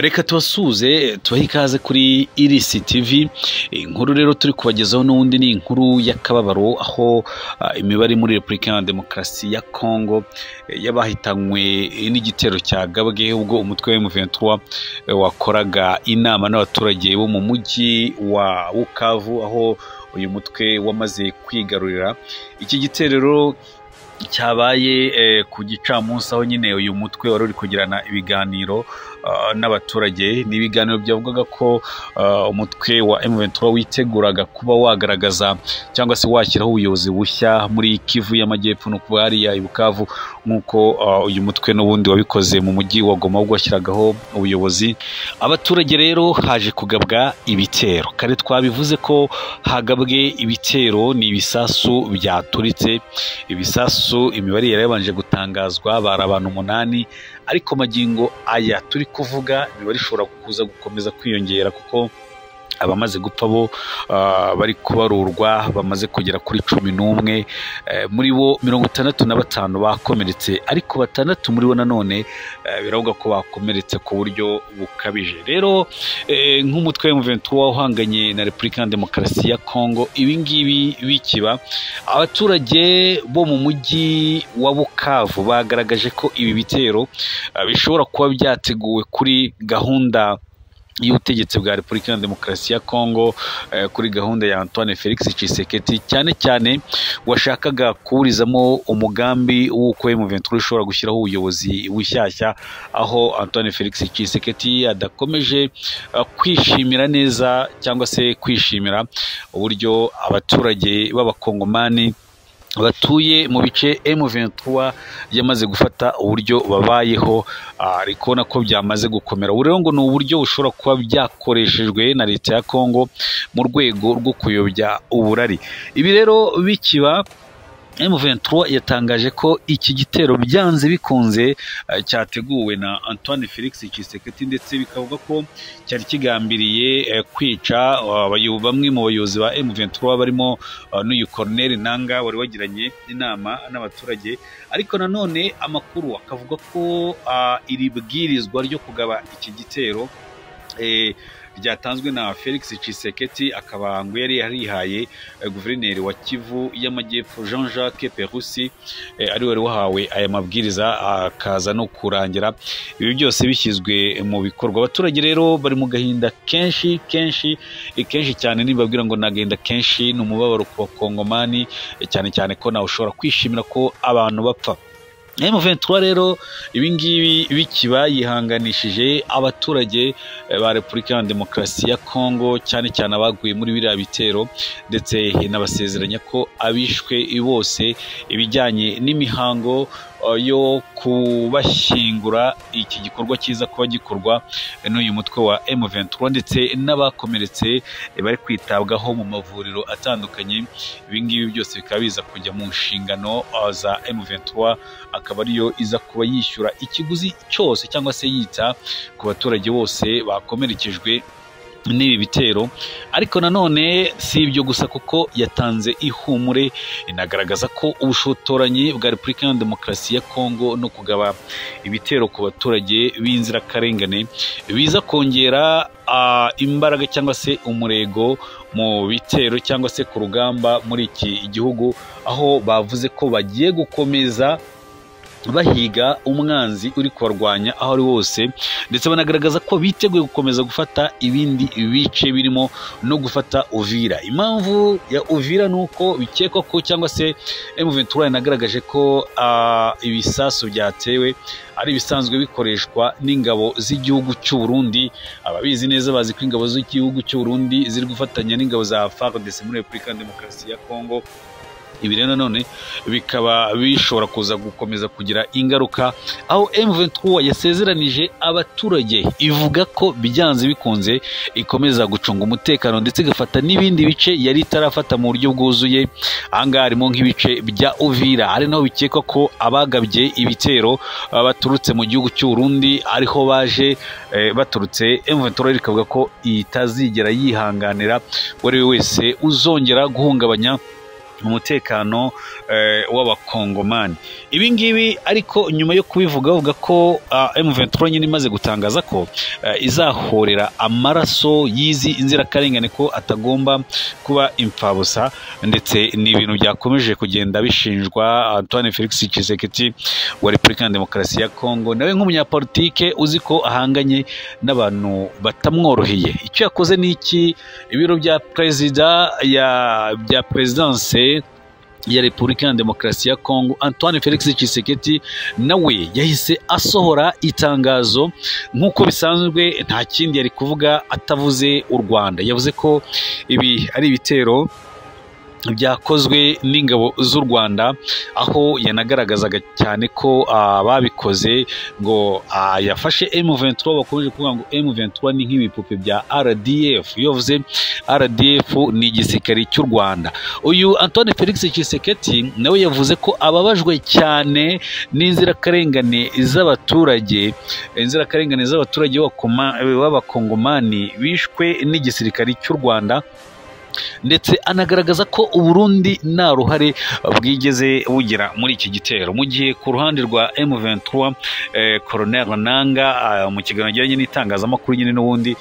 Reka tubasuhuze, tubahe ikaze kuri Iris TV. Inkuru rero turi kubagezaho n'ubundi ni inkuru y'akababaro, aho imibare muri Repubulika ya Demokarasi ya Kongo y'abahitanywe n'igitero cya Gabwe ubwo umutwe wa M23 wakoraga inama n'abaturage bo mu mujyi wa Bukavu, aho uyu mutwe wamaze kwigarurira. Iki gitero cyabaye ku gicamunsi, aho nyine uyu mutwe wari uri kugirana ibiganiro n'abaturage. Ni ibiganiro byavugaga ko umutwe wa M23 witeguraga kuba wagaragaza cyangwa se washyiraho ubuyobozi bushya muri Kivu y'Amajyepfo, no kuba hariya i Bukavu, nk'uko uyu mutwe n'ubundi wabikoze mu mujyi wa Goma ubwo washyiragaho ubuyobozi. Abaturage rero haje kugabwa ibitero. Kare twabivuze ko hagabwe ibitero, ni ibisasu byaturitse. Ibisasu imibare yari yabanje gutangazwa bari abantu 8, ariko magingo aya turi kuvuga imibare ishobora kuza gukomeza kwiyongera, kuko abamaze gupfa bo bari kubarurwa bamaze kugera kuri 11, muri bo 65 bakomeretse, ariko 6 muri bo nanone biravuga ko bakomeretse ku buryo bukabije. Rero nk'umutwe wa M23 uhanganye na Repubulika ya Demokarasi ya Kongo, ibi ngibi bikiba, abaturage bo mu mujyi wa Bukavu bagaragaje ko ibi bitero bishobora kuba byateguwe kuri gahunda y'ubutegetsi bwa Repubulika ya Demokarasi ya Kongo, kuri gahunda ya Antoine Felix Tshisekedi, cyane cyane washakaga kuburizamo umugambi w'uko M23 ishobora gushyiraho ubuyobozi bushyashya, aho Antoine Felix Tshisekedi adakomeje kwishimira neza cyangwa se kwishimira uburyo abaturage b'abakongomani batuye mu bice M23 yamaze gufata uburyo babayeho, ariko nako byamaze gukomera. Ubu rero ngo ni uburyo bushobora kuba byakoreshejwe na leta ya Kongo mu rwego rwo kuyobya uburari. Ibi rero bikiba, M23 yatangaje ko iki gitero byanze bikunze cyateguwe na Antoine Felix Tshisekedi, ndetse bikavuga ko cyari kigambiriye kwica bamwe mu bayobozi ba M23 barimo n'uyu Colonel Nanga wari wagiranye inama n'abaturage. Ariko nanone amakuru akavuga ko iri bwirizwa ryo kugaba iki gitero ryatanzwe na Felix Tshisekedi, akaba ngo yari yarihaye guverineri wa Kivu y'Amajyepfo Jean-Jacques Perusi, ari wari wahawe aya mabwiriza, akaza no kurangira ibi byose bishyizwe mu bikorwa. Abaturage rero bari mu gahinda kenshi kenshi kenshi cyane. Nibabwira ngo nagenda kenshi ni umubabaro ku bakongomani, cyane cyane ko nawe ushobora kwishimira ko abantu bapfa. M23 rero ibi ngibi bikiba, yihanganishije abaturage ba Repubulika ya Demokarasi ya Kongo, cyane cyane abaguye muri biriya bitero, ndetse inabasezeranya ko abishwe bose ibijyanye n'imihango yo kubashyingura, iki gikorwa cyiza kuba gikorwa n'uyu mutwe wa M23, ndetse n'abakomeretse bari kwitabwaho mu mavuriro atandukanye. Ibi ngibi byose bikaba biza kujya mu nshingano za M23, akaba ariyo iza kuba yishyura ikiguzi cyose cyangwa se yita ku baturage bose bakomerekejwe n'ibi bitero. Ariko nanone si ibyo gusa, kuko yatanze ihumure, inagaragaza ko ubushotoranyi bwa Repubulika ya Demokarasi ya Kongo no kugaba ibitero ku baturage b'inzirakarengane biza kongera imbaraga cyangwa se umurego mu bitero cyangwa se ku rugamba muri iki gihugu, aho bavuze ko bagiye gukomeza bahiga umwanzi uri kubarwanya aho ari hose, ndetse banagaragaza ko biteguye gukomeza gufata ibindi bice birimo no gufata Uvira. Impamvu ya Uvira nuko bikekwa ko cyangwa se M23 yanagaragaje ko ibisasu byatewe ari ibisanzwe bikoreshwa n'ingabo z'igihugu cy'u Burundi. Ababizi neza bazi ko ingabo z'igihugu cy'u Burundi ziri gufatanya n'ingabo za FARDC muri Repubulika ya Demokarasi ya Kongo. Ibi rero nanone bikaba bishobora kuza gukomeza kugira ingaruka, aho M23 yasezeranije abaturage ivuga ko byanze bikunze ikomeza gucunga umutekano, ndetse igafata n'ibindi bice yari itarafata mu buryo bwuzuye. Ahangaha harimo nk'ibice bya Uvira, ari naho bikekwa ko abagabye ibitero baturutse mu gihugu cy'u Burundi ariho baje baturutse. M23 ikavuga ko itazigera yihanganira uwo ari we wese uzongera guhungabanya umutekano w'abakongomani. Ibi ngibi ariko nyuma yo kubivuga bavuga ko M23 nyine imaze gutangaza ko izahorera amaraso y'izi inzirakarengane ko atagomba kuba imfabusa, ndetse ni ibintu byakomeje kugenda bishinjwa Antoine Felix Tshisekedi wa Repubulika ya Demokarasi ya Kongo, nawe nk'umunyapolitike uzi ko ahanganye n'abantu batamworoheye. Icyo yakoze ni iki? Ibiro bya perezida bya presidence ya Repubulika ya Demokarasi ya Kongo, Antoine Felix Tshisekedi nawe yahise asohora itangazo nk'uko bisanzwe, nta kindi yari kuvuga atavuze u Rwanda. Yavuze ko ibi ari ibitero byakozwe n'ingabo z'u Rwanda, aho yanagaragazaga cyane ko babikoze ngo yafashe M23. Bakomeje kuvuga ngo M23 ni nk'ibipupe bya RDF. Iyo bavuze RDF ni igisirikare cy'u Rwanda. Uyu Antoine Felix Tshisekedi nawe yavuze ko ababajwe cyane n'inzirakarengane z'abaturage, inzirakarengane z'abaturage b'abakongomani bishwe n'igisirikare cy'u Rwanda, ndetse anagaragaza ko Uburundi nta ruhare bwigeze bugira muri iki gitero. Mu gihe ku ruhande rwa M23 Colonel Nanga mu kiganiro yagiranye n'itangazamakuru nyine n'ubundi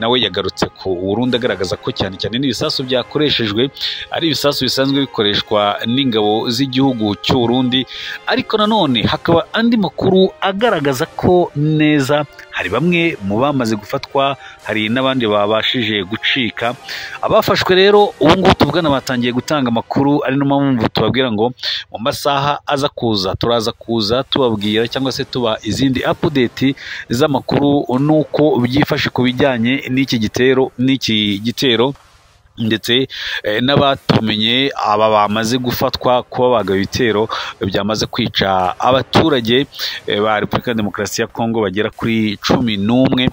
nawe yagarutse ku Burundi, agaragaza ko cyane cyane n'ibisasu byakoreshejwe ari ibisasu bisanzwe bikoreshwa n'ingabo z'igihugu cy'u Burundi, ariko nanone hakaba andi makuru agaragaza ko neza hari bamwe mu bamaze gufatwa, hari n'abandi babashije gucika. Abafashwe rero ubu ngubu tuvugana batangiye gutanga amakuru, ari no mpamvu tubabwira ngo mu masaha aza kuza turaza kuza tubabwira cyangwa se tuba izindi update z'amakuru nuko byifashe ku bijyanye n'iki gitero ndetse n'abatumenye aba bamaze gufatwa kuba bagaba ibitero byamaze kwica abaturage ba Repubulika ya Demokarasi ya Kongo bagera kuri 11.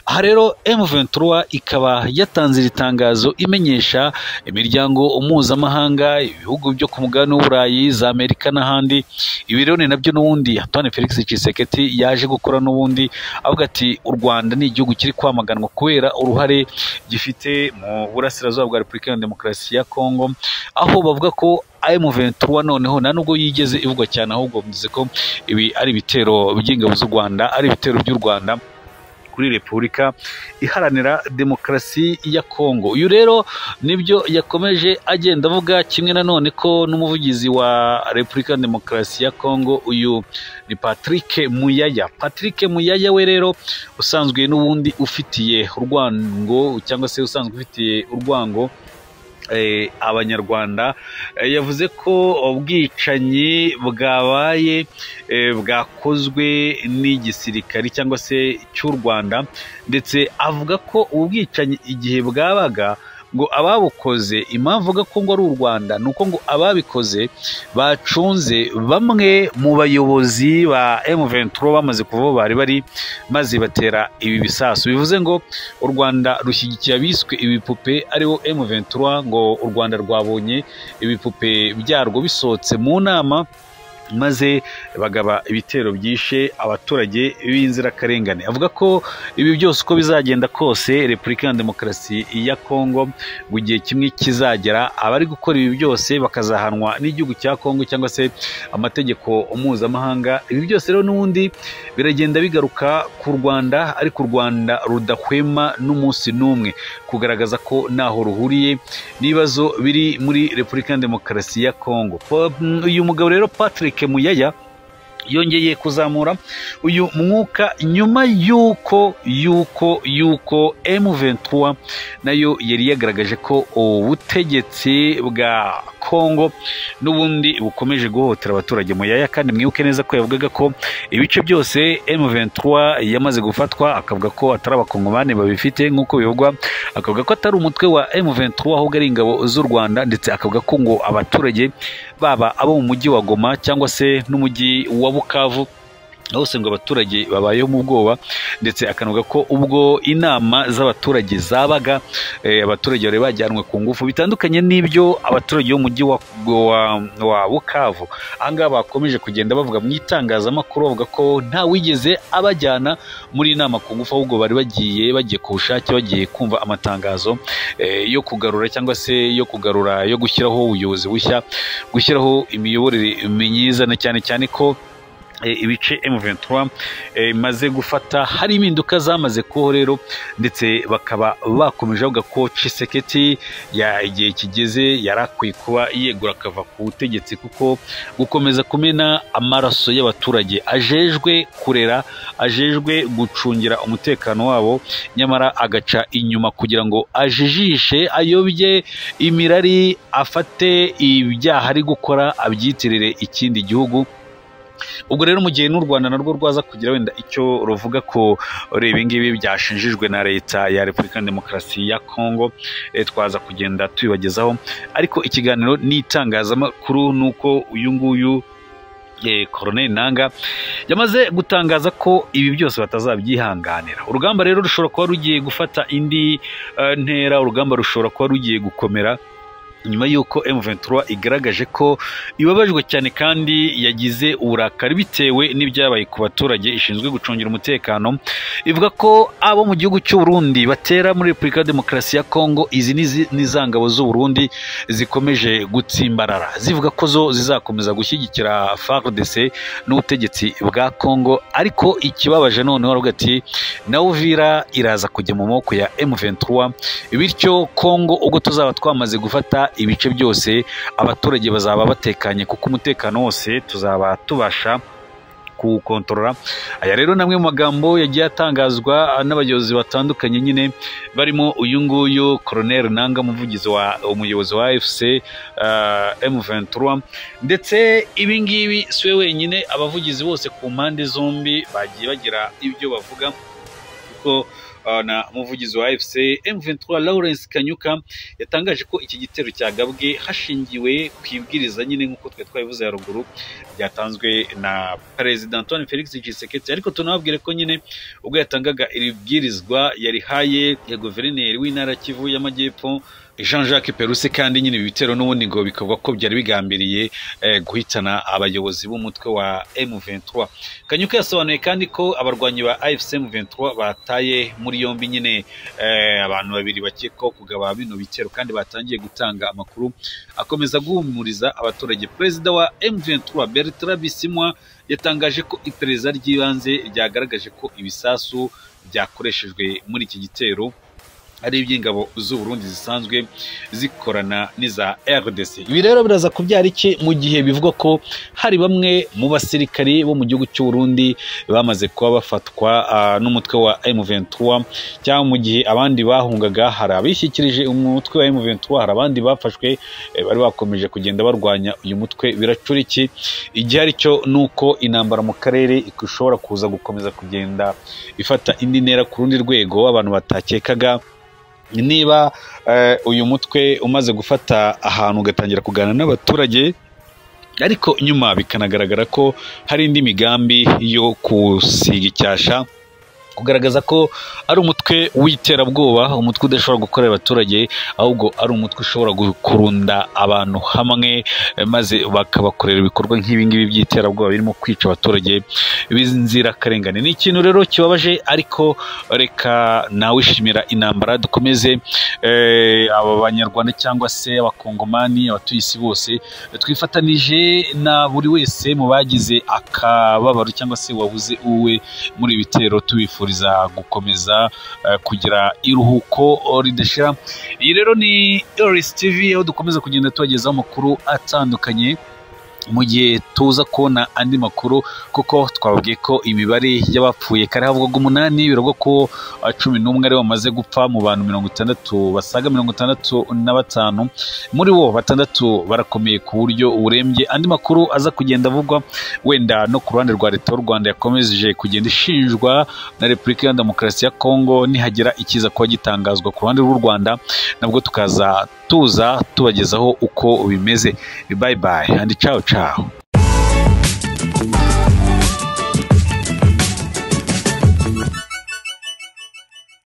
Aha rero M23 ikaba yatanze iri tangazo imenyesha imiryango mpuzamahanga, ibihugu byo ku mugabane w'Uburayi, za Amerika n'ahandi. Ibi rero ni nabyo n'ubundi Antoine Felix Tshisekedi yaje gukora n'ubundi avuga ati u Rwanda ni igihugu kiri kwamaganwa kubera uruhare gifite mu burasirazuba bwa Repubulika ya Demokarasi ya Kongo, aho bavuga ko M23 noneho nta nubwo yigeze ivugwa cyane, ahubwo bivuze ko ibi ari ibitero by'ingabo z'u Rwanda, ari ibitero by'u Rwanda kuri Repubulika Iharanira Demokarasi ya Kongo. Uyu rero nibyo yakomeje agenda avuga, kimwe nanone ko n'umuvugizi wa Repubulika Demokarasi ya Kongo uyu ni Patrick Muyaya. Patrick Muyaya we rero usanzwe n'ubundi ufitiye urwango cyangwa se usanzwe ufitiye urwango abanyarwanda, yavuze ko ubwicanyi bwabaye bwakozwe n'igisirikari cyangwa se cy'u Rwanda, ndetse avuga ko ubwicanyi igihe bwabaga ngo ababukoze, impamvu avuga ko ngo ari u Rwanda nuko ngo ababikoze bacunze bamwe mu bayobozi ba M23 bamaze kuva bari bari maze batera ibi bisasu. Bivuze ngo u Rwanda rushyigikiye abiswe ibipupe aribo M23, ngo u Rwanda rwabonye ibipupe byarwo bisohotse mu nama maze bagaba ibitero byishe abaturage b'inzirakarengane. Avuga ko ibi byose uko bizagenda kose Repubulika ya Demokarasi ya Kongo ngo igihe kimwe kizagera abari gukora ibi byose bakazahanwa n'igihugu cya Kongo cyangwa se amategeko mpuzamahanga. Ibi byose rero n'ubundi biragenda bigaruka ku Rwanda, ariko u Rwanda rudahwema n'umunsi n'umwe kugaragaza ko naho ruhuriye n'ibibazo biri muri Repubulika ya Demokarasi ya Kongo. Uyu mugabo rero Patrick Muyaya yongeye kuzamura uyu mwuka nyuma yuko M23 nayo yari yagaragaje ko ubutegetsi bwa Kongo n'ubundi bukomeje guhohotera abaturage. Muyaya kandi mwibuke neza ko yavugaga ko ibice byose M23 yamaze gufatwa, akavuga ko atari abakongomani babifite nk'uko bivugwa, akavuga ko atari umutwe wa M23 ahubwo ari ingabo z'u Rwanda, ndetse akavuga ko ngo abaturage baba abo mu mujyi wa Goma cyangwa se n'umujyi wa Bukavu Hose ngo abaturage babayeho mu bwoba, ndetse akanuga ko ubwo inama z'abaturage zabaga abaturage bari bajyanwe ku ngufu, bitandukanye n'ibyo abaturage bo mu mujyi wa Bukavu ahangaha bakomeje kugenda bavuga mu itangazamakuru, bavuga ko nta wigeze abajyana muri inama ku ngufu, ahubwo bari bagiye ku bushake, bagiye kumva amatangazo yo kugarura cyangwa se yo kugarura yo gushyiraho ubuyobozi bushya, gushyiraho imiyoborere myiza, na cyane cyane ko ibice M23 imaze gufata hari impinduka zamaze kuho rero, ndetse bakaba bakomeje bavuga ko Tshisekedi ya igihe kigeze yarakwiye kuba yegura akava ku butegetsi, kuko gukomeza kumena amaraso y'abaturage ajejwe kurera, ajejwe gucungira umutekano wabo, nyamara agaca inyuma kugira ngo ajijishe, ayobye imirari, afate ibyaha ari gukora abyitirire ikindi gihugu. Ubwo rero mu gihe n'u Rwanda narwo rwaza kugira wenda icyo ruvuga ko ibi ngibi byashinjijwe na leta ya Repubulika Demokarasi ya Kongo, twaza kugenda tubibagezaho. Ariko ikiganiro n'itangazamakuru nuko uyu nguyu Colonel Nanga yamaze gutangaza ko ibi byose batazabyihanganira. Urugamba rero rushobora kuba rugiye gufata indi ntera, urugamba rushobora kuba rugiye gukomera nyuma y'uko M23 igaragaje ko ibabajwe cyane kandi yagize uburakari bitewe n'ibyabaye ku baturage ishinzwe gucungira umutekano. Ivuga ko abo mu gihugu cy'u Burundi batera muri Repubulika Demokarasi ya Kongo, izi ni za ngabo z'u Burundi zikomeje gutsimbarara, zivuga ko zo zizakomeza gushyigikira FARDC n'ubutegetsi bwa Kongo. Ariko ikibabaje noneho aravuga ati na Uvira iraza kujya mu maboko ya M23, bityo Kongo ubwo tuzaba twamaze gufata ibice byose abaturage bazaba batekanye, kuko umutekano wose tuzaba tubasha kuwukontorora. Aya rero namwe mu magambo yagiye atangazwa n'abayobozi batandukanye nyine, barimo uyu nguyu Colonel Nanga, umuvugizi wa umuyobozi wa AFC M23, ndetse ibi ngibi siwe wenyine, abavugizi bose ku mpande zombi bagiye bagira ibyo bavuga, kuko na umuvugizi wa AFC M23 Lawrence Kanyuka yatangaje ko iki gitero cyagabwe hashingiwe ku ibwiriza nyine nk'uko twe twabivuze haruguru ryatanzwe na President Antoine Felix Tshisekedi. Ariko tunababwire ko nyine ubwo yatangaga iri bwirizwa yarihaye guverineri w'intara Kivu y'Amajyepfo Jean-Jacques Peruse, kandi nyine ibitero n'ubundi ngo bikorwa ko byari bigambiriye guhitana abayobozi b'umutwe wa M23. Kanyuka yasobanuye kandi ko abarwanyi ba AFC M23 bataye muri yombi nyine abantu babiri bakekwaho kugaba bino bitero, kandi batangiye gutanga amakuru akomeza guhumuriza abaturage. Perezida wa M23 Bertrand Bisimwa yatangaje ko iperereza ry'ibanze ryagaragaje ko ibisasu byakoreshejwe muri iki gitero ari iby'ingabo z'u Burundi zisanzwe zikorana n'iza RDC. Ibi rero biraza kubyara iki mu gihe bivugwa ko hari bamwe mu basirikari bo mu gihugu cy'u Burundi bamaze kuba bafatwa n'umutwe wa M23, cyangwa mu gihe abandi bahungaga hari abishyikirije umutwe wa M23, hari abandi bafashwe bari bakomeje kugenda barwanya uyu mutwe. Biracura iki? Igihe ari cyo nuko intambara mu karere ishobora kuza gukomeza kugenda ifata indi ntera ku rundi rwego abantu batakekaga. Niba uyu mutwe umaze gufata ahantu ugatangira kuganira n'abaturage, ariko nyuma bikanagaragara ko hari indi migambi yo kusiga icyasha, kugaragaza ko ari umutwe w'iterabwoba, umutwe udashobora gukorera abaturage, ahubwo ari umutwe ushobora kurunda abantu hamwe maze bakabakorera ibikorwa nk'ibi ngibi by'iterabwoba birimo kwica abaturage b'inzirakarengane. Ni ikintu rero kibabaje, ariko reka nawishimira intambara dukomeze aba banyarwanda cyangwa se abakongomani, abatuye isi bose twifatanije na buri wese mu bagize akababaro cyangwa se wabuze uwe muri bitero, tubifuriza gukomeza kugira iruhuko ridashira. Iyi rero ni Iris TV, aho dukomeza kugenda tubagezaho amakuru atandukanye mu gihe tuza kubona andi makuru, kuko twababwiye ko imibare y'abapfuye kare havugwaga 8, biravugwa ko 11 ari bamaze gupfa mu bantu 60 basaga 65, muri bo 6 barakomeye ku buryo burembye. Andi makuru aza kugenda avugwa wenda no ku ruhande rwa leta y'u Rwanda yakomeje kugenda ishinjwa na Repubulika ya Demokarasi ya Kongo, nihagira ikiza kuba gitangazwa ku ruhande rw'u Rwanda nabwo tukaza tuza tubagezaho uko bimeze. Bye bye and ciao ciao.